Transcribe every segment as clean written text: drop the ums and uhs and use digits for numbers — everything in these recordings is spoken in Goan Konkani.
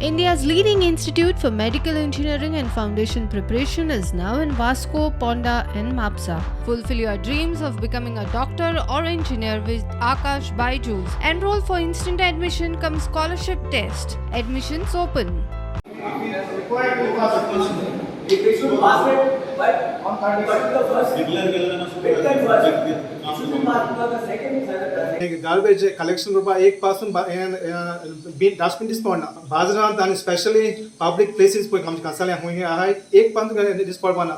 India's leading institute for medical engineering and foundation preparation is now in Vasco, Ponda, and Mapsa. Fulfill your dreams of becoming a doctor or engineer with Akash Byju's. Enroll for instant admission cum scholarship test. Admissions open. It should pass it, but on 31st, the first. Declare first. It should be passed because the second is garbage collection रुपा एक पासून डस्टबीन दिस पडना बाजारांत आनी स्पेशली पब्लीक प्लेसीस पळय आमचे कांसावले खंय आहाय एक पासून दीस पडपाना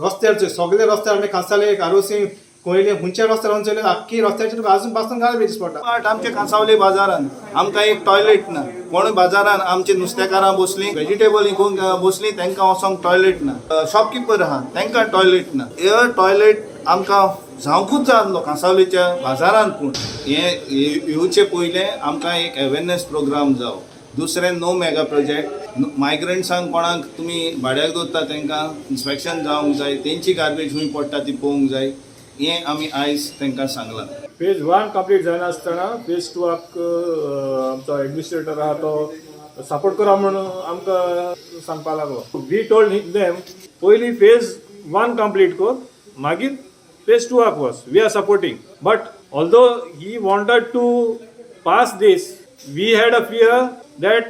रस्त्यार चोय सगळे रस्त्यार आमी कांसावले आरोसी कोयले खंयच्या रस्त्यार वचून चोयले आख्खी रस्त्याचेर अजून पासून गार्बेज दीस पडटा. पाट आमच्या कांसावले बाजारान आमकां एक टॉयलेट ना. कोण बाजारान आमचे नुस्तेकारां बसलीं, वेजिटेबल विकूंक बसलीं, तांकां वचोंक टॉयलेट ना. शॉपकिपर आहा, तांकां टॉयलेट ना. हे टॉयलेट आमकां जावंकूच जाय आसलो कांसावलेच्या बाजारान. पूण हें येवचे पयलें आमकां एक अवेरनेस प्रोग्राम जावं. दुसरें, नो मेगा प्रोजेक्ट. मायग्रंट्सांक कोणाक तुमी भाड्याक दवरता, तांकां इन्स्पेक्शन जावंक जाय, तेंची गार्बेज खंय पडटा ती पळोवंक जाय. हें आमी आयज तांकां सांगलां. फेज वन कंप्लीट जायनासतना फेज टूआक आमचो एडमिनिस्ट्रेटर आहा तो सपोर्ट करा म्हणून आमकां सांगपाक लागलो. We told them, पयली फेज वन कंप्लीट कर, मागीर फेज टूआक वच, we are supporting. But although he wanted to pass this, we had a fear that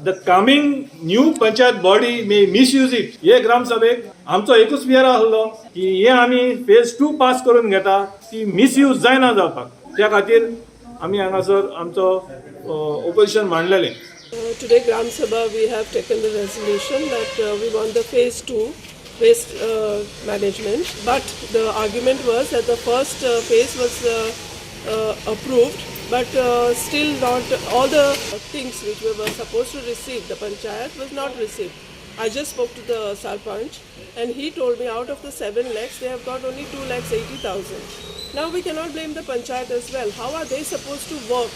the coming new panchayat body may misuse it. हे ग्रामसभेक आमचो एकूच फियर आसलो की हे आमी फेज टू पास करून घेता ती मिसयूज जायना जावपाक. त्या खातीर आमी हांगासर आमचो opposition मांडलेलें. Today, Gram Sabha, we have taken the resolution that we want the phase two waste management. But the argument was that the first phase was approved, but still not all the things which we were supposed to receive, the panchayat was not received. I just spoke to the sarpanch, and he told me out of the 7 lakhs, they have got only 2,80,000. Now we cannot blame the panchayat as well. How are they supposed to work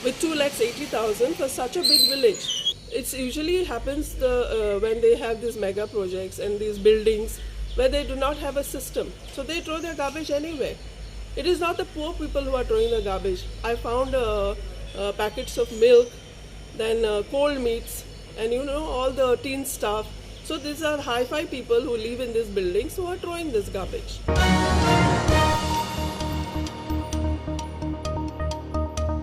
with 2,80,000 for such a big village? It's usually happens the when they have these mega projects and these buildings where they do not have a system. So they throw their garbage anywhere. It is not the poor people who are throwing the garbage. I found packets of milk, then cold meats, and all the tin stuff. So these are hi-fi people who live in these buildings who are throwing this garbage.